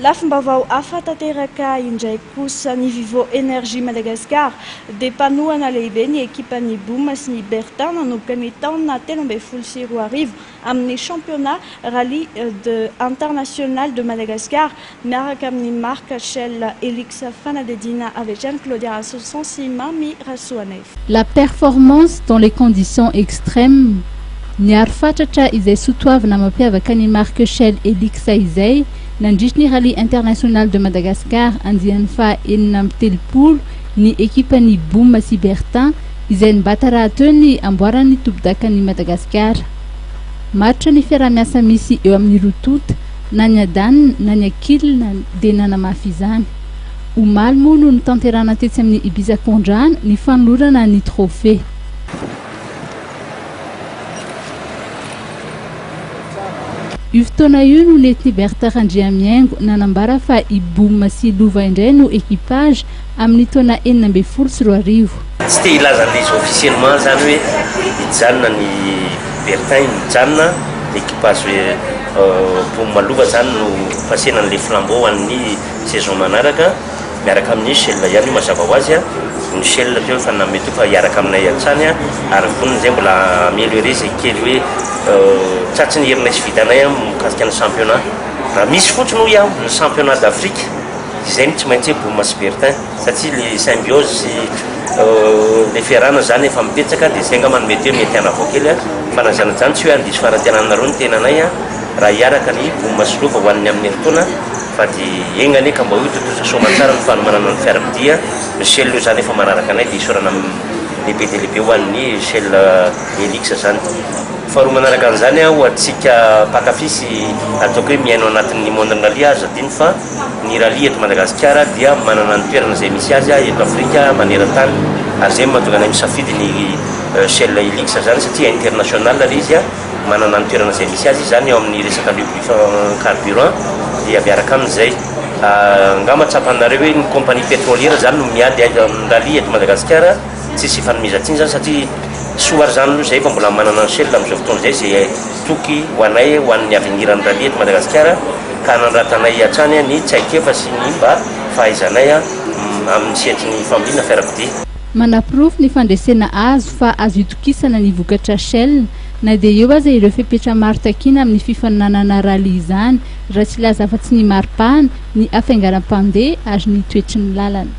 Lafim-baovao hafa tanteraka indray kosa, ny Vivo Energy Madagascar dia mpanohana lehibe ny ekipan'ny Boom sy ny Bertin nanomboka ny taona 2013 amin'ny championnat Rallye de International de Madagascar miaraka amin'ny marque Shell Helix. Fanadihadiana avy hatrany Claudia Rasolison sy Mamy Rasoanaivo. La performance dans les conditions extrêmes, Niaro fatratra izay soatoavina mampiavaka ny marque Shell Helix izay nandritry ny Rallye International de Madagascar andiany faha 36 ny ekipan'ny Boom sy Bertin izay nibata rahateo ny amboaran'ny tompodakan'i Madagasikara. Matotra ny fiaraha-miasa misy eo amin'ny roa tonta, na ny adaniny na ny ankiliny dia nanamafy izany. Omaly moa no notanterahana tetsy amin'ny Ibiza Kondrano ny fanolorana ny trophée. Io fotoana io no nentin'i Bertha Randriamihaingo nanambara fa i Boom sy Lova indray no équipage amin'ny taona 2016. Tsy te hilaza an'ilay izy officiellement zany hoe hijanona ny Bertin, mijanona ny équipage Boom Lova zany no passer-na an'ilay flambeau ho an'ny saison manaraka. Miaraka amin'i Shell ihany io mazava ho azy a, ny Shell teo efa nanome toky fa hiaraka aminay hatrany a, ary vonona izay mbola améliorer izay kely hoe tratry ny herinay sy vitanay mikasika ny championnat. Raha misy fotsiny hoy aho ny championnat d'Afrique izay no tsy maintsy hoe Bouma sy Bertin satria le symbiose sy le fiarahana izany efa mipetsaka dia izay angamba no mety hoe mety hanavao kely a, fa na izany na izany tsy hoe handiso fanantenana anareo ny tenanay a, raha hiaraka ny Bouma sy Lova ho an'ny amin'ny herintaona. Fa dia enga anie ka mba ho tontosa soamantsara ny fanomanana ny fiarakodia. Ny Shell io izany efa manaraka anay dia isaorana lehibe dia lehibe ho an'ny Shell Helix izany. Faharoa manaraka an'izany ho antsika mpankafy sy ataoko hoe mihaino anatin'ny monde ny rallye aza adino fa ny rallye eto Madagasikara dia manana ny toerana izay misy azy eto Afrika maneran-tany ary izay no mahatonga anay misafidy ny Shell Helix izany satria international ilay izy. Manana ny toerana izay misy azy izy izany eo amin'ny resaka lubrifiant carburant dia miaraka aminy izay. Angamba tsapanareo hoe ny compagnie pétrolière izany no miady amin'ny rallye eto Madagasikara, tsisy ifanomezan-tsiny izany satria soa ary izany aloha izay fa mbola manana ny Shell amin'izao fotoana izay izay toky ho anay ho an'ny avenir an'ny rallye eto Madagasikara ka hanandratanay hatrany ny traikefa sy ny mba fahaizanay amin'ny sehatry ny familiana fiarakodia. Manaporofo ny fandresena azo fa azo itokisana ny vokatra Shell Na dia eo aza ireo fepetra maro takiana amin'ny fifaninanana rallye izany, raha tsy hilaza afa-tsy ny maripana, ny hafainganam-pandeha ary ny toetry ny lalana.